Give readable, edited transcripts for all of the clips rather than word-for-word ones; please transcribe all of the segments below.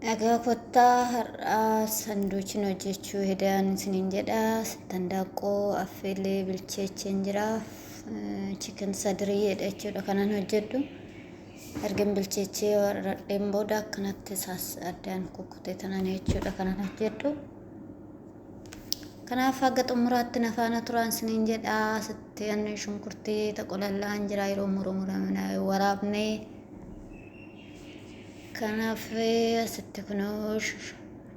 Egaa kottaa har'aa sanduuchin hojjechuu hedaan isiniin jedha. Sittan daaqqoo affeelee bilcheecheen jira. Chicken sadirii jedha jechuudha kanan hojjedhu. Ergan bilcheechee warradheen booda akkanatti isaas addaan kukkutee tanan jechuudha kanan hojjedhu. Kanaaf haga xumuraatti na faana turaan isiniin jedha. Asitti ani shunkurtii taqolallaan jira yeroo murmuramne waraabnee. Kanaaf asitti kunoo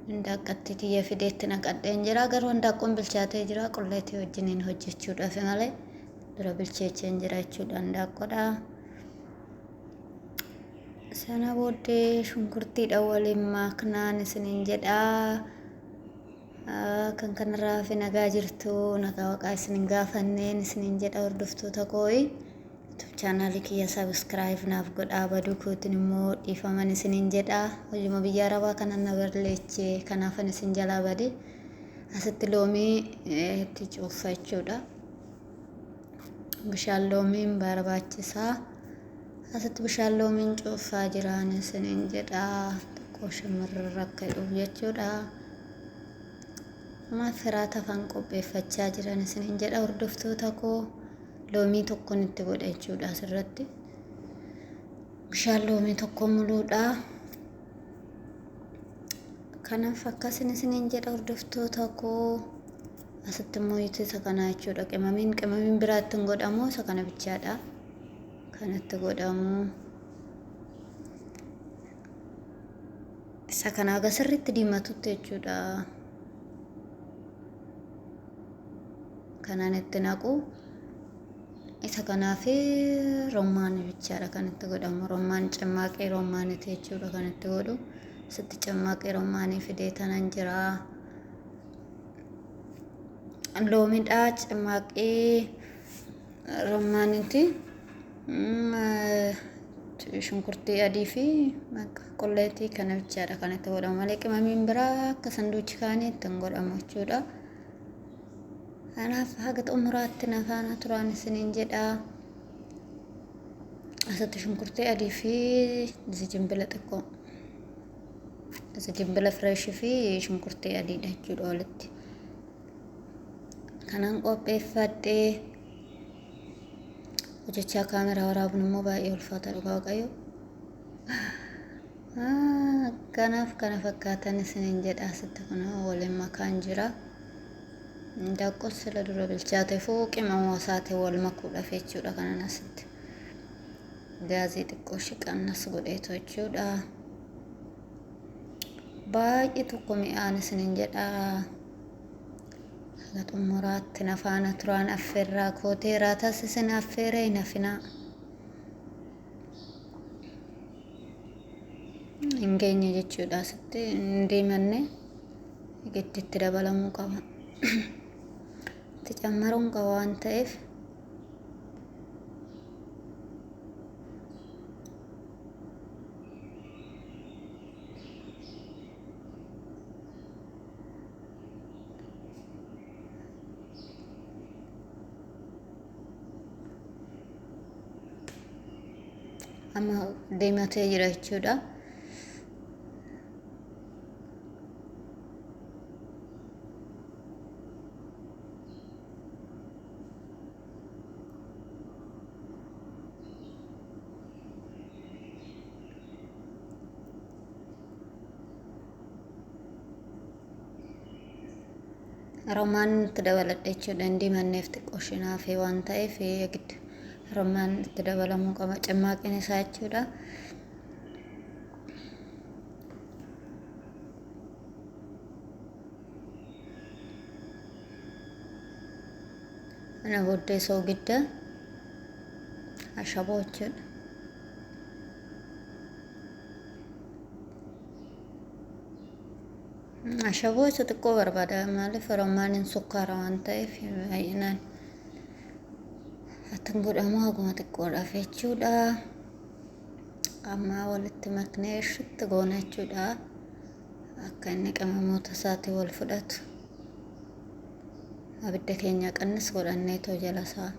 hindaaqqatti tiyya fideetti naqadheen jira. Garuu hindaaqqoon bilchaatee jira. Qulleetii wajjiniin hojjechuudhaaf malee dura bilcheecheen jira jechuudha hindaaqqoodha. Sana booddee shunkurtiidha waliin maaknaan isiniin jedha. Kan kanarraa hafe nagaa jirtu, nagaa waqaa isin gaafanneen isiniin jedha hordoftoota koo'i. YouTube chaanaalii kiyya subscribe naaf godhaa, baduu kootiin immoo dhiifaman isiniin jedha. Hojuma biyya arabaa kanan na barleeche, kanaafan isin jalaa bade. Asitti loomii itti cuuffachuudha. Bishaan loomiin barbaachisaa. Asitti bishaan loomiin cuuffaa jiraan isiniin jedha. Xiqqoo shamarran akka jedhuuf jechuudha. Amma firaata afaan qopheeffachaa jiran isiniin jedha hordoftoota koo. Loomii tokkon itti godha jechuudha asirratti. Bishaan loomii tokko muluudha. Kanaaf akkasin isiniin jedha hordoftoota koo. Asitti immoo isa kana jechuudha. Qimamiin biraatti hin godhamu, isa kana bichaadha. Kanatti godhamu. Isa kana haga sirriitti diimatutti jechuudha. Kanan itti naqu. Isa kanaaf rommaan bichaadha kan itti godhamu. Rommaan cimmaaqee rommaaniti jechuudha kan itti godhu. Asitti cimmaaqee rommaanii fidee tanan jira. Loomidha, cimmaaqee rommaaniti. Shunkurtii adii fi qulleetii kana bichaadha kan itti godhamu malee qimamiin biraa akka sanduuchi kaanii itti hin godhamu jechuudha. Kanaaf haga xumuraatti na faana turaan isiniin jedha. Asitti shunkurtii adii fi zijimbila xiqqoo. Zijimbila fireeshii fi shunkurtii adiidha jechuudha walitti. Kanan qopheeffadhee hojjechaa kaameraa waraabuun immoo baay'ee ulfaata dhugaa Waaqayyo. Kanaaf kana fakkaatan isiniin jedha. Asitti kun waliin makaan jira. Daaqqoon sila dura bilchaate fuu qimamoo isaatiin wal makuudhaaf jechuudha kanan asitti. Gaazii xiqqoo shiqannas godheetu jechuudha. Baay'ee tokko mi'aan isiniin jedha. Haga xumuraatti na faana turaan affeerraa kooteeraa tas isin affeeree hin hafinaa. Hin geenye jechuudha, asitti hin diimanne, gidditti dabalamuu qaba. Itti cammaruun qaba waan ta'eef. Amma diimatee jira jechuudha. Romaan itti dabaladhe jechuudha. Hin diimanneef xiqqoo shinaafee waan ta'eef giddu romaan itti dabalamuu qaba cimmaaqin isaa jechuudha. Kana booddee soogidda, ashaboo jechuudha. Ashaboo isa xiqqoo barbaada, maaliif romaaniin sukkaara waan ta'eef baay'inaan ittiin godhamu haguma xiqqoodhaaf jechuudha. Amma walitti maknee shitti goona jechuudha. Akka inni qimamoota isaatiin wal fudhatu. Abidda keenya qannis godhannee too jala isaa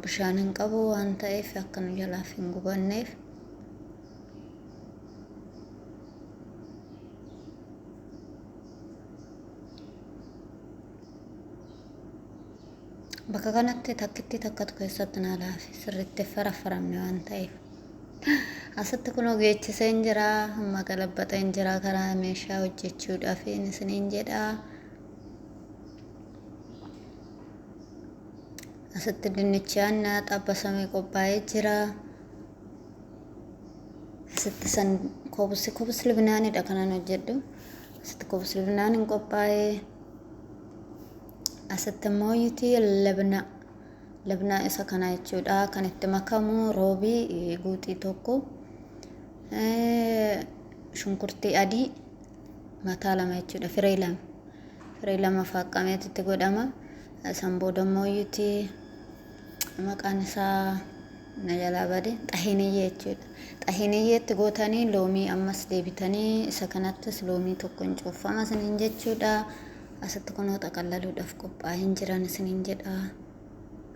bishaan hin qabu waan ta'eef akka nu jalaaf hin gubanneef. Bakka kanatti takkitti takkatu keessatti naa laafe sirriitti faraffaramne waan ta'eef. Asitti kunoo geechiseen jira, amma galabbaxeen jira karaa meeshaa hojjechuudhaaf isiniin jedha. Asitti dinnichaan xabbasamee qophaa'ee jira. Asitti san kobsi kobsi libnaanidha kanan hojjedhu. Asitti kobsi libnaan hin qophaa'ee. Asitti immoo yuti labna labnaa isa kana jechuudha kan itti makamu roobii guuxii tokko, shunkurtii adii mataa lama jechuudha, firee lama, firee lama faaqqameetu itti godhama. San booda immoo yuti maqaan isaa na jalaa bade, xahiniyyee jechuudha. Xahiniyyeetti gootanii loomii ammas deebitanii isa kanattis loomii tokko hin cuuffama isiniin jechuudha. Asitti kunoo xaqallaluudhaaf qophaa'een jiran isiniin jedha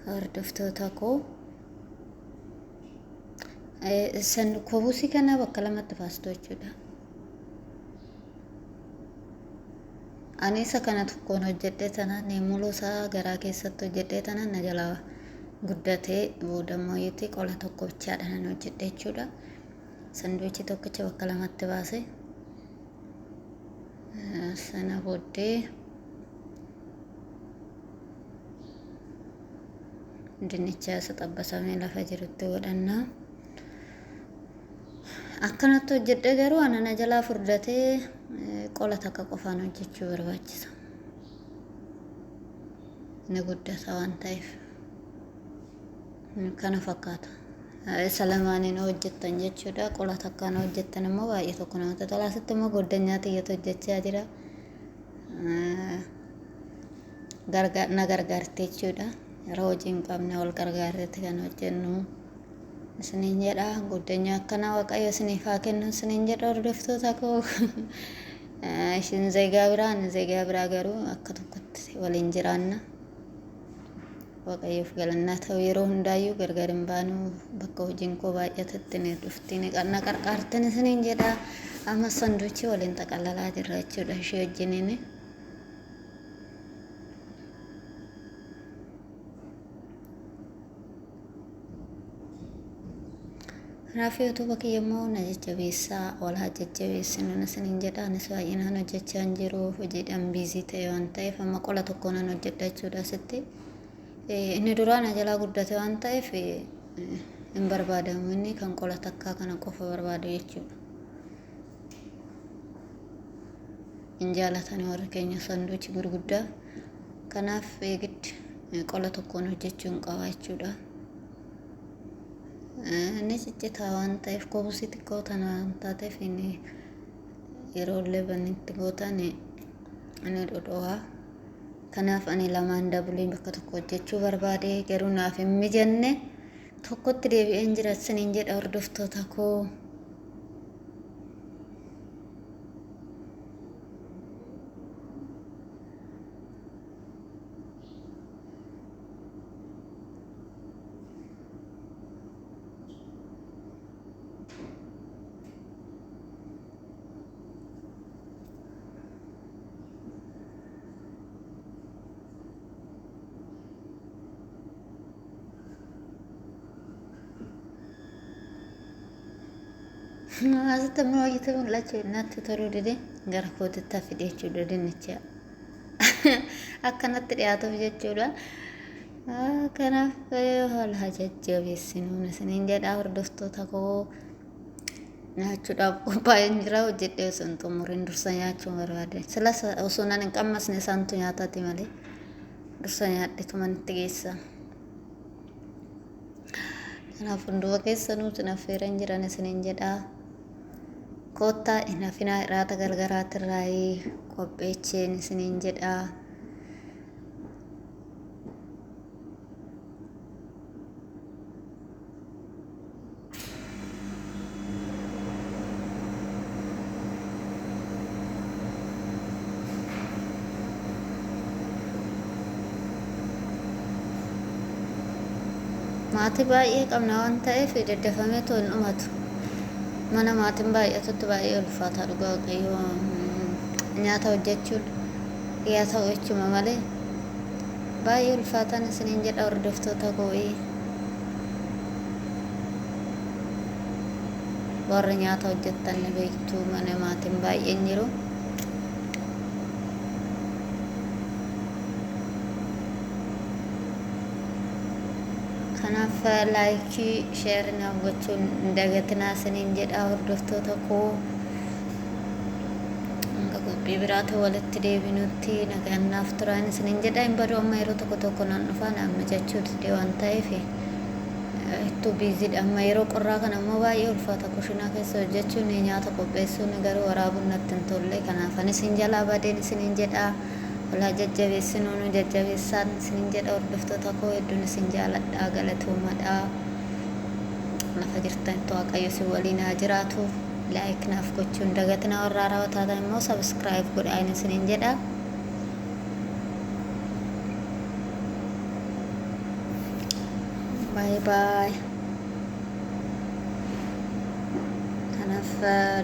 hordoftoota koo. San kobusii kana bakka lamatti baastu jechuudha. Ani isa kana tokkoon hojjedhee tanaan muluu isaa garaa keessatti hojjedhee tanaan na jalaa guddatee booda immoo qola tokko bichaadhaan nan hojjedhe jechuudha. Sanduuchi tokkicha bakka lamatti baase. Sana booddee dinnicha isa xabbasamee lafa jirutti godhanna. Akkanatti hojjedhe garuu ana na jalaa furdatee qola takka qofaan hojjechuu barbaachisa. Ni guddata waan ta'eef. Kana fakkaata. Isa lamaaniin hojjettan jechuudha. Qola takkaan hojjettan immoo baay'ee tokko namatti tola. Asitti immoo goddanyaa xiyyatu hojjechaa jira. Na gargaarte jechuudha. Yeroo hojii hin qabne wal gargaarreetti kan hojjennu. Isiniin jedha goddanyaa akkana Waaqayyo isiniif haa kennu isiniin jedha hordoftoota koo. Ishiin zeegaa biraa ani zeegaa biraa garuu akka tokkotti waliin jiraanna. Waaqayyoof galannaa ta'u yeroo hundaayyuu gargar hin baanu, bakka hojiin koo baay'atetti ni dhufti ni na qarqaartin isiniin jedha. Amma sanduuchi waliin xaqallalaa jirra jechuudha ishee wajjiniin. Kanaaf yuutuuba kiyya immoo na jajjabeessaa, wal haa jajjabeessinu isiniin jedha. Anis baay'inaan hojjechaa hin jiru, hojiidhaan biizii ta'e waan ta'eef amma qola tokko nan hojjedha jechuudha asitti. Inni duraa na jalaa guddate waan ta'eef hin barbaadamu, inni kan qola takkaa kana qofa barbaadu jechuudha. Hin jaalatani warri keenya sanduuchi gurguddaa. Kanaaf eegiddi qola tokkoon hojjechuu hin qaba jechuudha. Inni ciccitaa waan ta'eef kobusii xiqqoo tana waan taateef inni yeroo illee banitti gootan inni dhodhowaa. Kanaaf ani lamaan dabalii bakka tokko hojjechuu barbaade garuu naaf hin mijanne, tokkotti deebi'een jira isiniin jedha hordoftoota koo. Asitti immoo hojii mul'achuu natti toluu dide, gara kootitti fide jechuudha dinnicha. Akkanatti dhiyaatuuf jechuudha. Kanaaf wal haa jajjabeessinuun isiniin jedha hordoftoota koo. Nyaachuudhaaf qophaa'een jira, hojjedhee osoo hin xumuriin dursa nyaachuu barbaade. Silas osoo nan hin qammasne isaantu nyaatati malee dursa nyaadhetu manitti geessa. Kanaaf hunduma keessanuu isin affeeran jiran isiniin jedha. Koottaa hin hafinaa, iraata gargaraatirraa qopheecheen isiniin jedha. Maatii baay'ee qabna waan ta'eef daddafamee too hin dhumatu. Mana maatiin baay'atutti baay'ee ulfaata dhugaa Waaqayyoo nyaata hojjechuun yaa ta'u jechuma malee. Baay'ee ulfaatan isiniin jedha hordoftoota koo'ii. Warri nyaata hojjettan ni beektu, mana maatiin baay'een jiru. Kanaaf laayikii sheer naaf gochuun hin dagatinaa isiniin jedha hordoftoota koo. Hanga qophii biraatu walitti deebinutti nagaan naaf turaan isiniin jedha. Hin badu, amma yeroo tokko tokko nan dhufa, naan mijachuu dide waan ta'eef hedduu biiziidha. Amma yeroo qorraa kana immoo baay'ee ulfaata kushinaa keessa hojjechuun, nyaata qopheessuun, garuu waraabuun natti hin tolle. Kanaaf anis hin jalaa badeen isiniin jedha. Walaa jajjabeessinuu, nu jajjabeessaan isiniin jedha hordoftoota koo. Hedduun isin jaaladha, galatoomadha. Lafa jirtanitti Waaqayyo isin waliin haa jiraatu. Like naaf gochuun dagatinaa, warra haarawaa taatan immoo subscribe godhaa isiniin jedha. Bye bye. Kanaaf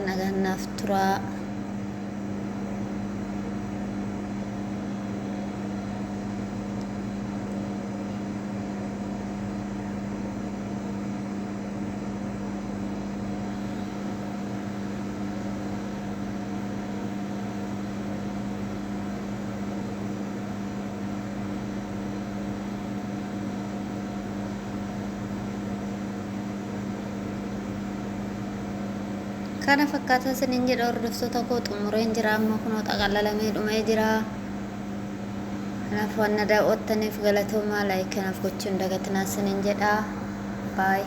nagaan naaf turaa. Kana fakkaata isiniin jedha hordoftoota koo. Xumureen jira amma, kunoo xaqallalamee dhumee jira. Kanaaf waan na daawwattaniif galatoomaa. Like kanaaf gochuun dagatinaa isiniin jedha. Bye.